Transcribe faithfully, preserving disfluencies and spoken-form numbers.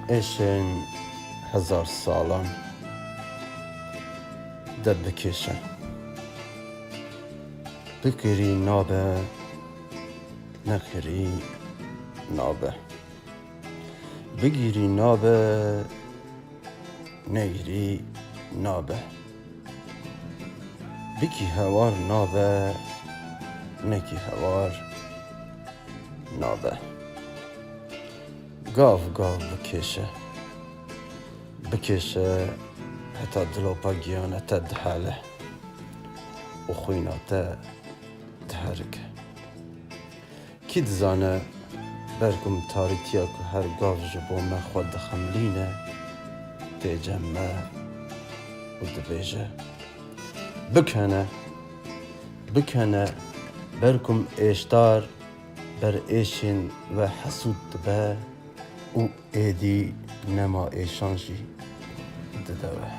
Êşên hezar salan de bikêşe. Bigirî nabe, negirî nabe. Bigirî nabe, negirî nabe. Bikî hewar nabe, nekî hewar nabe. Gav gav bikêşe. Bikêşe heta dilopa giyana te dihele û xwîna te diherike. Kî dizane, ber ku tarîtiya ku her gav ji bo me xwe dixemilîne, tê cem me û dibêje, bikene, bikene, ber ku êşdar ber êşên we hesûd dibe û êdî nema êşan jî dide we.